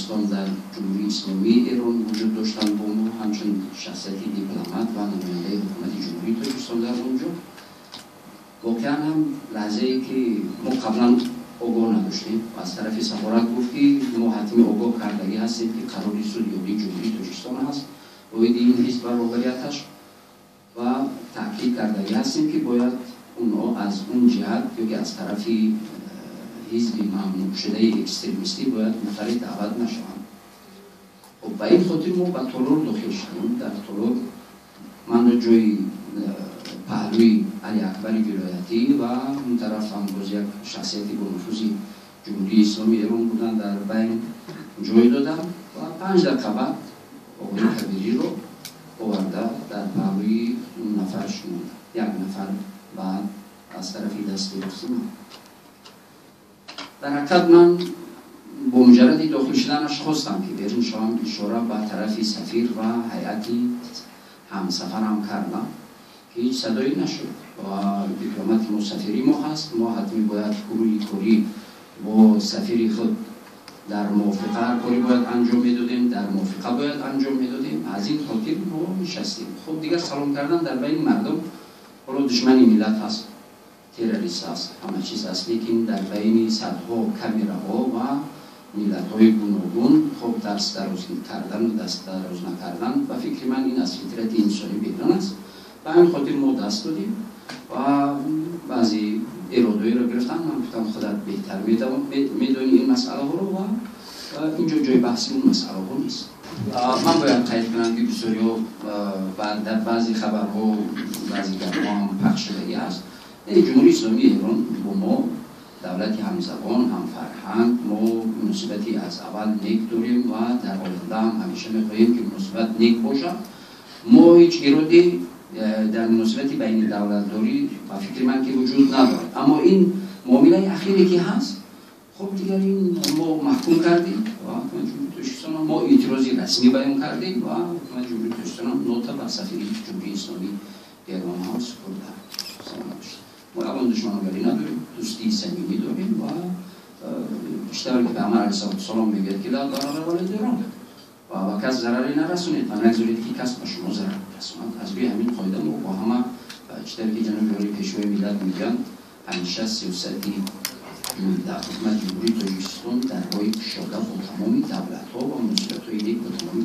Тоҷикистон дар Ҷумҳурии Исломии Эрон вуҷуд доштанд бо мо, ҳамчун шахсияти дипломат ва намояндаи ҳукумати Ҷумҳурии Тоҷикистон дар он ҷо. Воқеан ҳам лаҳзае ки мо қаблан огоҳ надоштем, аз тарафи сафорат гуфт, ки мо ҳатми огоҳ кардагӣ ҳастем, ки қарори суди олии Ҷумҳурии Тоҷикистон ҳаст оиди ин ҳизб ва роҳбарияташ, ва таъкид кардагӣ ҳастем, ки бояд онҳо аз он ҷиҳат ё ки аз тарафи ҳизби мамнӯъшудаи экстремистӣ бояд нафаре даъват нашаванд. Хоб, ба ин хотир мо ба толор дохил шудем. Дар толор манро ҷои паҳлӯи Али Акбари Вилоятӣ ва он тараф ҳам боз як шахсияти бонуфузи Ҷумҳурии Исломии Эрон буданд, дар байн ҷой додам ва 5 дақиқа баъд оғои Кабириро оварда дар паҳлӯи он нафар шунонда, як нафар баъд аз тарафи дасти рости ман. Дар ҳақиқат, ман бо муҷарради дохил шуданаш хостам, ки берун шавам. Ишора ба тарафи сафир ва ҳайати ҳамсафарам кардам, ки ҳеҷ садое нашуд. Ва дипломати мо, сафири мо ҳаст, мо ҳатмӣ бояд гурӯҳи корӣ бо сафири худ дар мувофиқа ҳар корӣ бояд анҷом медодем, дар мувофиқа бояд анҷом медодем. Аз ин хотир мо нишастем. Хуб, дигар салом кардан дар байни мардум, ҳоло душмани миллат ҳаст, террорист аст, ҳама чиз аст, лекин дар байни садҳо камераҳо ва миллатҳои гуногун, хоб, даст дароз кардан, даст дароз накардан, ба фикри ман, ин аз фитрати инсонӣ берун аст. Ба ҳамин хотир мо даст додем ва баъзе эродҳоеро гирифтам. Ман гуфтам, худат беҳтар медонӣ ин масъалаҳоро ва инҷо ҷои баҳси он масъалаҳо нест. Ман бояд қайд кунам, ки бисёриҳо дар баъзе хабарҳо, баъзе гапҳо ҳам пахш шудагӣ аст. Яъне Ҷумҳурии Исломии Эрон бо мо давлати ҳамзабон, ҳамфарҳанг, мо муносибати аз аввал нек дорем ва дар оянда ҳам ҳамеша мехоҳем, ки муносибат нек бошад. Мо ҳеҷ ироде дар муносибати байни давлатдорӣ, ба фикри ман, ки вуҷуд надорад. Аммо ин муомилаи ахире ки ҳаст, хуб, дигар ин мо маҳкум кардем ва ҳукумати Ҷумҳурии Тоҷикистон мо эътирози расмӣ баён кардем ва ҳукумати Ҷумҳурии Тоҷикистон нота ба сафири Ҷумҳурии Исломии Эрон ҳам супурда. Мо ягон душманогарӣ надорем, дӯстии самимӣ дорем ва чӣ тавре ки Паямбар алайҳиссалом мегӯяд, ки ла зарара вала дирор, ва ба кас зараре нарасонед ва нагзоред, ки кас ба шумо зарар расонад. Аз рӯи ҳамин қоида мо бо ҳама, чӣ тавре ки ҷаноби олӣ, Пешвои миллат мегӯянд, ҳамеша сиёсати дар ҳукумати Ҷумҳурии Тоҷикистон дар роҳи кушода бо тамоми давлатҳо ва муносибатҳои нек бо тамоми